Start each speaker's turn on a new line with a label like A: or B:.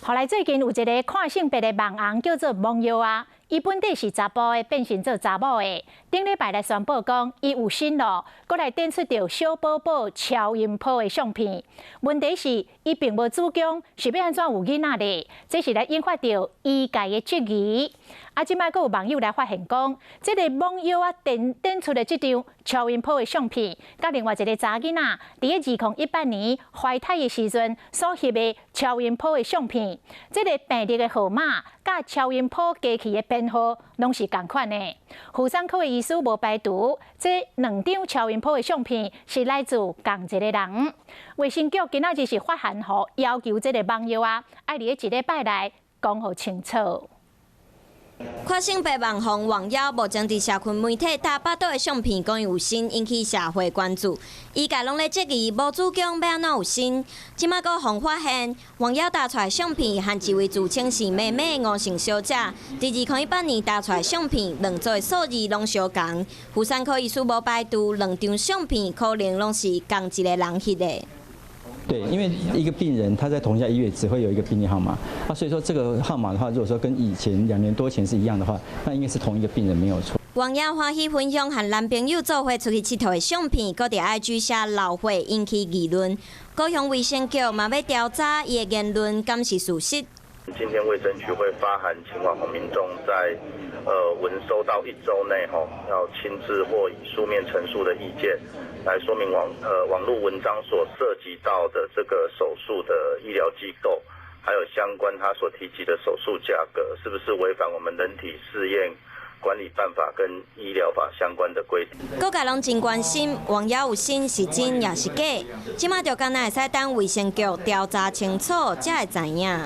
A: 予來最近有一个跨性別的網紅叫做罔藥仔，伊本底是查埔的，變身做查某的。頂禮拜來宣布講，伊有身囉，閣來展出著小寶寶超音波的相片。問題是，伊並無子宮，是欲按怎有囡仔咧？這是來引發著醫界的質疑。啊，這擺閣有網友來發現講，這個罔藥仔展展出的這張超音波的相片，佮另外一个查囡仔佇2018年懷胎的時陣所翕的超音波的相片，這个病歷的號碼佮超音波機器的編號攏是仝款的。婦產科的醫師無排除這兩張超音波的相片是來自仝一个人。衛生局今仔日是發函予要求這个罔藥仔，愛佇咧一禮拜內講予清楚。
B: 跨性別網紅罔腰目前佇社群媒體貼腹肚的相片，講伊有身，引起社會關注。醫界攏咧質疑無子宮欲按怎有身？這馬閣予發現，罔腰貼出來相片和一位自稱是妹妹的吳姓小姐，佇2018年貼出來相片，兩組的數字攏相仝。婦產科醫師無排除兩張相片可能攏是仝一个人翕的。
C: 對，因為一個病人他在同一家醫院只會有一個病歷號碼，啊，所以說這個號碼的話，如果說跟以前2年多前是一樣的話，那應該是同一個病人沒有錯。
B: 罔腰歡喜分享和男朋友做伙出去𨑨迌的相片，閣佇 IG 寫老火，引起議論。高雄衛生局嘛欲調查伊的言論，敢是事實？
D: 今天衛生局會發函請網紅民眾在文收到一周內，吼，要親自或以書面陳述的意見，來說明網路文章所涉及到的這個手術的醫療機構，還有相關他所提及的手術價格，是不是違反我們人體試驗管理辦法跟醫療法相關的規定？
B: 各界攏真關心，罔腰有身是真抑是假？這馬就干焦會使等衛生局調查清楚，才會知影。